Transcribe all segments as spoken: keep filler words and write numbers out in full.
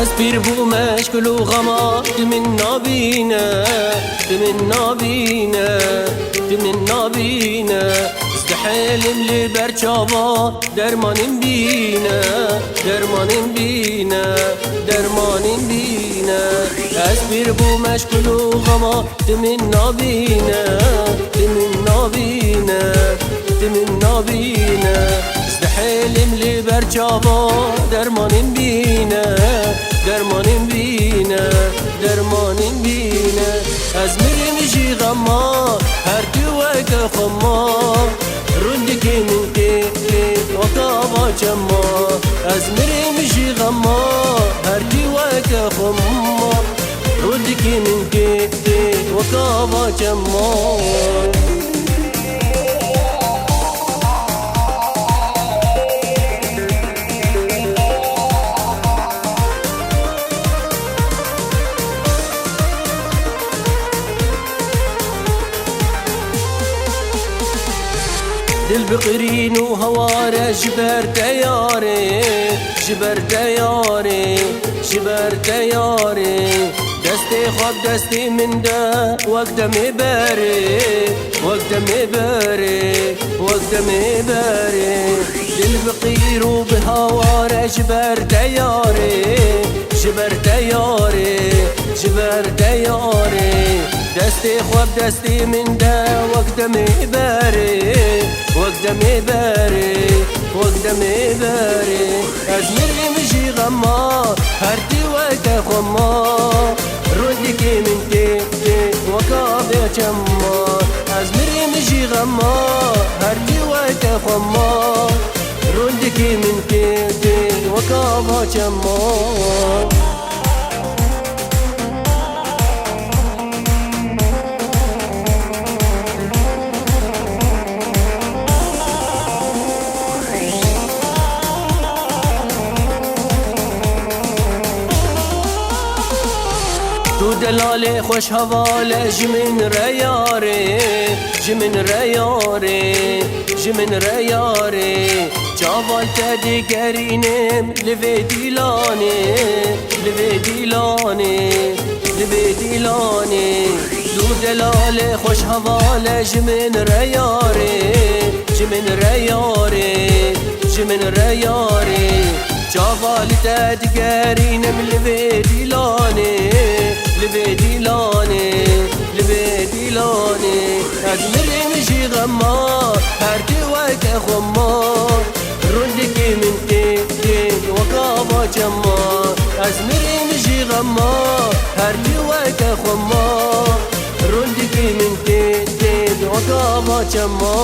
Ez pîr bûme ji kul û xema, tu min nabîne, tu min nabîne, tu min nabîne. Ez dihêlim li ber çava, dermanên bîne, dermanên bîne, dermanên bîne. Ez pîr bûme ji kul û xema, tu min nabîne, tu min nabîne, tu min nabîne. Ez dihêlim li ber çava, dermanên bîne, dermanên bîne, dermanên bîne. Ez mirim jî xema, her tu weke xema. Rûndikê min tê, tê, weka ava çema. Ez mirim jî xema, her tu weke xema. Rûndikê min tê, tê, weka ava çema. Dil bi qirîn û hawar e ji ber te yarê, ji ber te yarê, ji ber te yarê. Destê xwe bi destê min de, wek demê berê, wek demê berê, wek demê berê. Dil bi qîr û bi hawar e ji ber te yarê, ji ber te yarê, ji ber te yarê. Destê xwe bi destê min de, wek demê berê, wek demê berê, wek demê berê. Ez mirim jî xema, her tu weke xema. Rûndikê min tê, tê, weka ava çema. Ez mirim jî xema, her tu weke xema. Rûndikê min tê, tê, weka ava çema. Tu delalê xweş heval e ji min re yarê, ji min re yarê, ji min re yarê. Çaval te digerînim li vê dîlanê, li vê dîlanê, li vê dîlanê. Tu delalê xweş heval e ji min re yarê, ji min re yarê, ji min re yarê. Çava li te digerînim li vê dîlanê, li vê dîlanê, li vê dîlanê. Ez mirim jî xema, her tu weke xema. Rûndikê min tê, tê, weka ava çema. Ez mirim jî xema, her tu weke xema. Rûndikê min tê, tê, weka ava çema.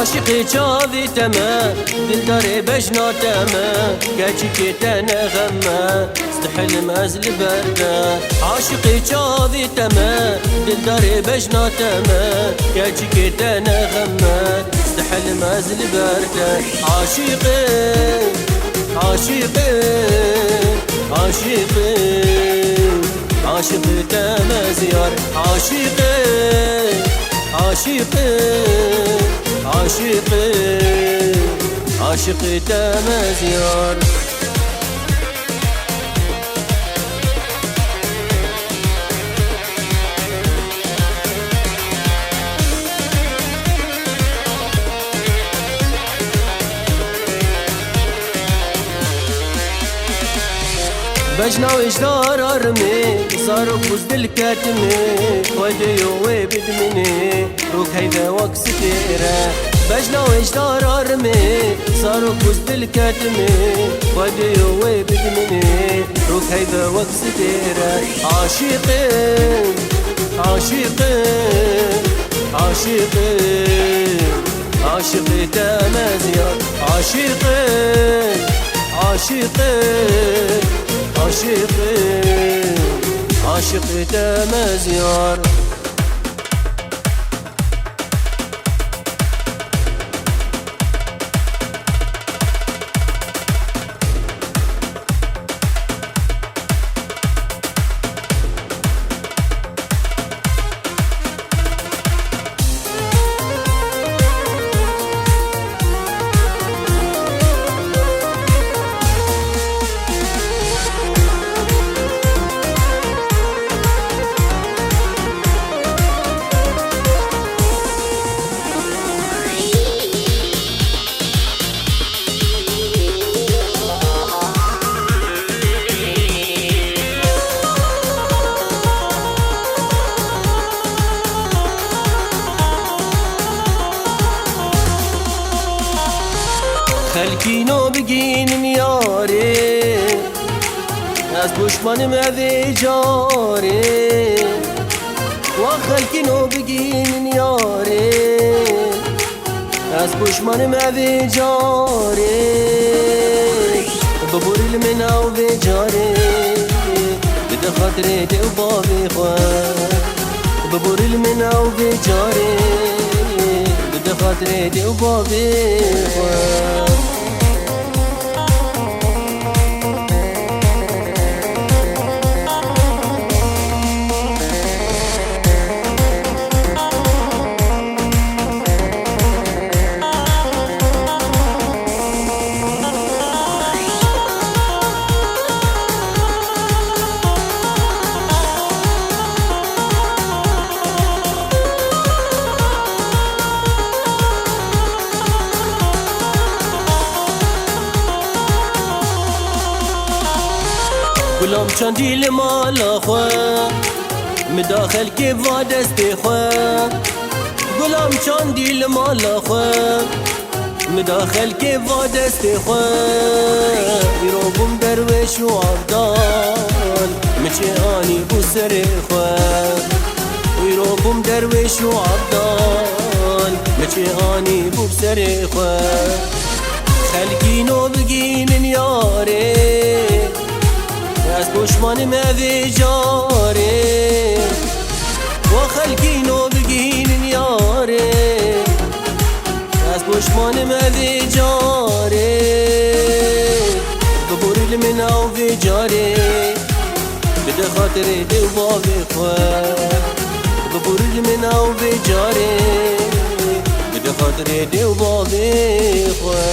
Aşiqê çavê te me, dildarê bejna te me, keçikê te ne xem me. Dihilim ez li ber te, aşiqê çavê te me, dildarê bejna te me, keçikê te ne xem me. Dihilim ez li ber te, aşiqê, aşiqê, aşiqê, aşiqê te me ziyar, aşiqê, aşiqê, aşiqê, aşiqê te me ziyar. Bejna wê ji dara rimê, zarok bûz dil ketime, xwedê yo wê bidimine. Rok heyve wek sitêre, bejna wê ji dara rimê, zarok bûz dil ketime, xwedê yo wê bidimine. Rok heyve wek sitêre, aşîqim, aşîqim, aşîqim, aşîqê te meziyar, aşîqim, aşîqim, aşîqim, aşîqê te meziyar. Xelkîno bigînin yarê, ez poşmanim evê carê. Wa xelkîno bigînin yarê, ez poşmanim evê carê. Biborî li min ew vê carê, bide xatirê dê û bavê xwe. Biborî li min ew vê carê, bide xatirê dê û bavê xwe. Gulam çandî li mala xwe, min da xelkê va destê xwe. Gulam çandî li mala xwe, min da xelkê va destê xwe. Îro bûm derwêş û avdan, min çê anî bû serê xwe. Îro bûm derwêş û avdan, min çê anî bû serê xwe. Xelkîno bigînin yarê, ez poşmanim evê carê. Wa xelkîno bigînin yarê, ez poşmanim evê carê. Biborî li min ew vê carê, bide xatirê dê û bavê xwe. Biborî li min ew vê carê, bide xatirê dê û bavê xwe.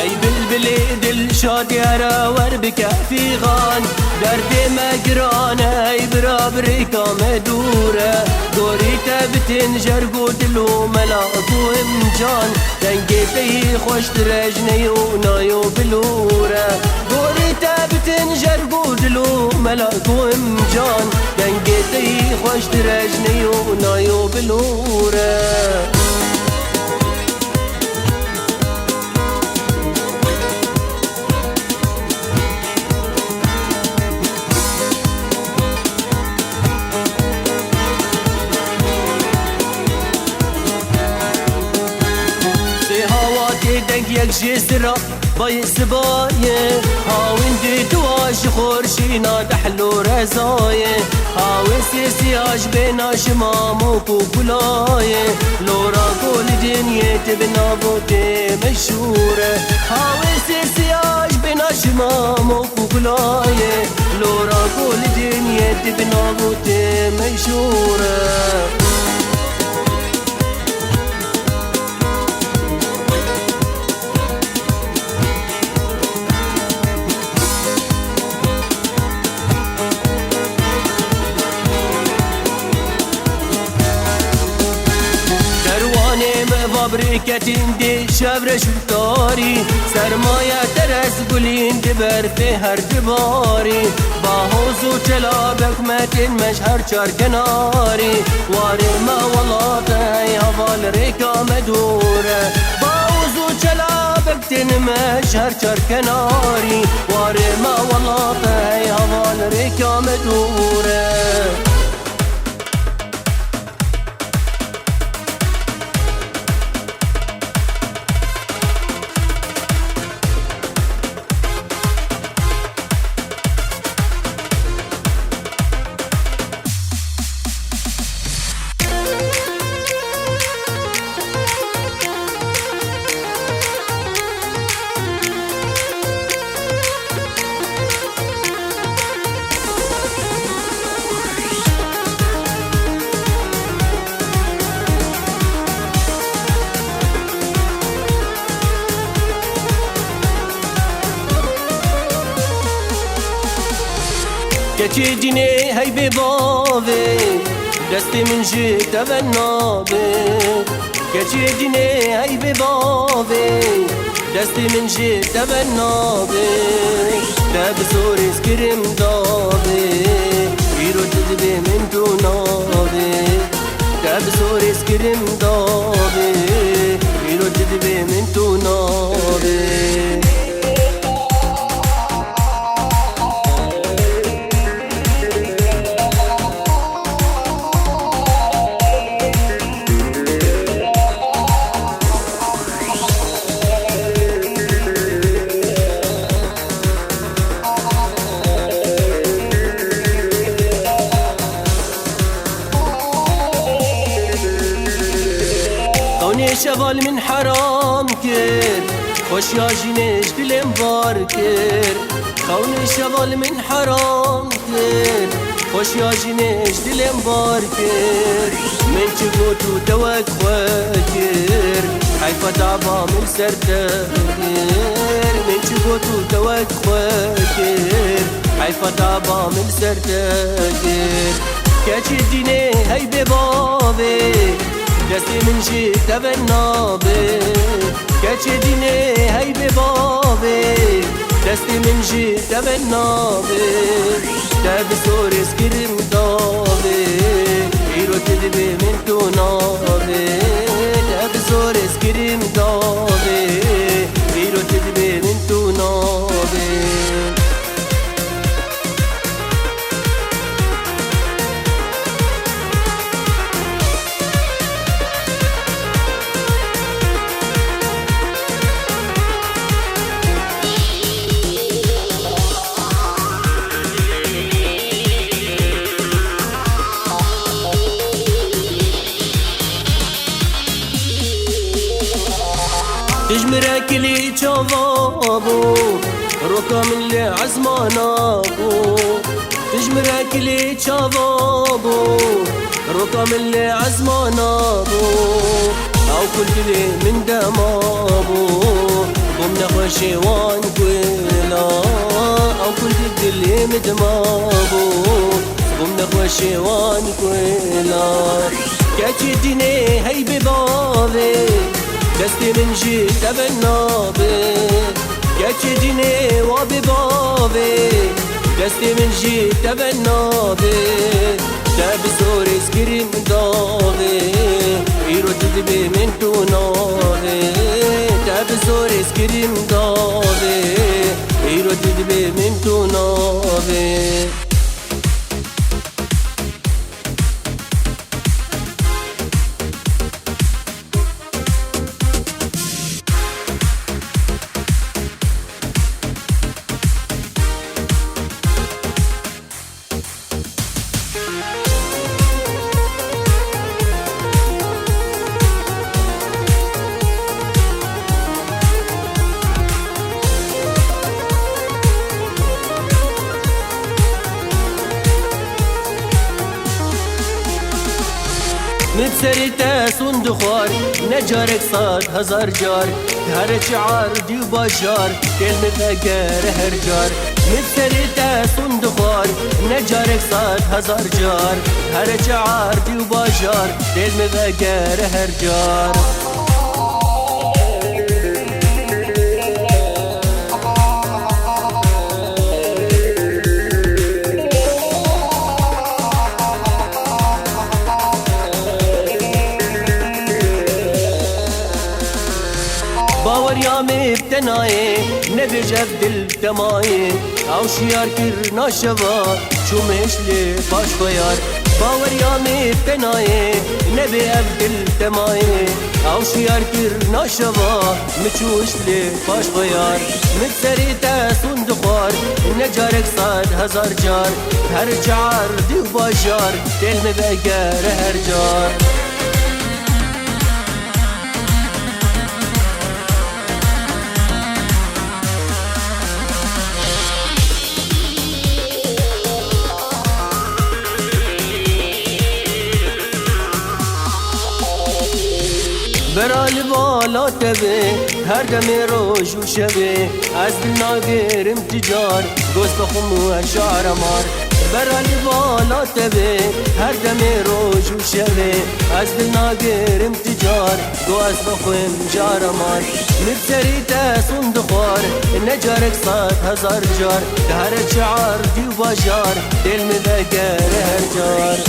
Ey bilbilê dilşadî here wer bike fîxan. Derdê me giran e ey bira birêka me dûr e. Gorî te bitin jerg û dil û melak û imcan. Dengê te yî xweştir e ji ney û nayo bilûr e. Gorî te bitin jerg û dil û melak û imcan. Dengê te yî xweştir e ji ney û nayo bilûr e. Sê hawa tê deng yek jê sira bayê sibayê. Hawîn dê dua ji xorşîna dehlo rezayê. Hawê sê siya ji bêhna şima mok û kulayê, lora ku li dinyê tê bi nav û tê meşhûr e. Hawê sê siya ji bêhna şima mok û kulayê, lora ku li dinyê tê bi nav û tê meşhûr e. Derwanê me va birêketin dê şevreş û tarî, sermaye teres gulîn di berfê her dibarî. Bahoz û çelabek me tên me ji her çar kenarî. Warê me welat ey heval rêka me dûr e. Bahoz û çelabek tên me ji her çar kenarî. Warê me welat ey heval rêka me dûr e. Keçê dînê hey bê bavê, destê min ji te ve nabe. Keçê dînê hey bê bavê, destê min ji te ve nabe. Te bi zorê skirim davê, îro tu dibê min tu navê. Te bi zorê skirim davê, îro tu dibê min tu navê. Xewnê şeval min heram kir, xweşiya jînê ji dilê min bar kir. Xewnê şeval min heram kir, xweşiya jînê ji dilê min bar kir. Min çi got û te wek xwe kir, heyfa taba min ser te kir. Min çi got û te wek xwe kir, heyfa taba min ser te kir. Keçê dînê hey bê bavê, destê min ji te ve nabe. Keçê dînê hey bê bavê, destê min ji te ve nabe. Te bi zorê skirim davê, îro tu dibê min tu navê. Te bi zorê skirim davê, îro tu dibê min tu navê. Tu ji min re kilî çava bû, roka min li ezmana bû. Tu ji min re kilî çava bû, roka min li ezmana bû. Ew ku li dilê min dema bû, bûm nexweşê wan gula. Ew ku li dilê min dema bû, bûm nexweşê wan gula. Keçê dînê hey bê bavê, destê min ji te ve nabe. Keçê dînê wa bê bavê, destê min ji te ve nabe. Te bi zorê skirim davê, îro tu dibê min tu navê. Te bi zorê skirim davê, îro tu dibê min tu navê. Min bi serê te sûn dixwar, ne carek sed hezar car. Di here çi erdî û bajar, dêl min vegere her car. Min bi serê te sûn dixwar, ne carek sed hezar car. Di here çi erdî û bajar, dêl min vegere her car. Baweriya me bi te nayê, nebêje ev dil te mayê. Ew şiyar kirina şeva, çû min hişt lê paş xwe yar. Baweriya me bi te nayê, nebê ev dil te mayê. Ew şiyar kirina şeva, min çû hişt lê paş xwe yar. Min bi serê te sûn dixwar, ne carek sed hezar car. Her çi erdî û bajar, dêl min vegere her car. Bera li bala te be, her demê roj û şevê, ez dil nagirim ti car, goz bixwim û ez şara mar. Bera li bala te be, her demê roj û şevê, ez dil nagirim ti car, go ez bixwim jara mar. Min bi serê te sûn dixwar, ne carek sed hezar car. Di here çi erdî û bajar, dêl min vegere her car.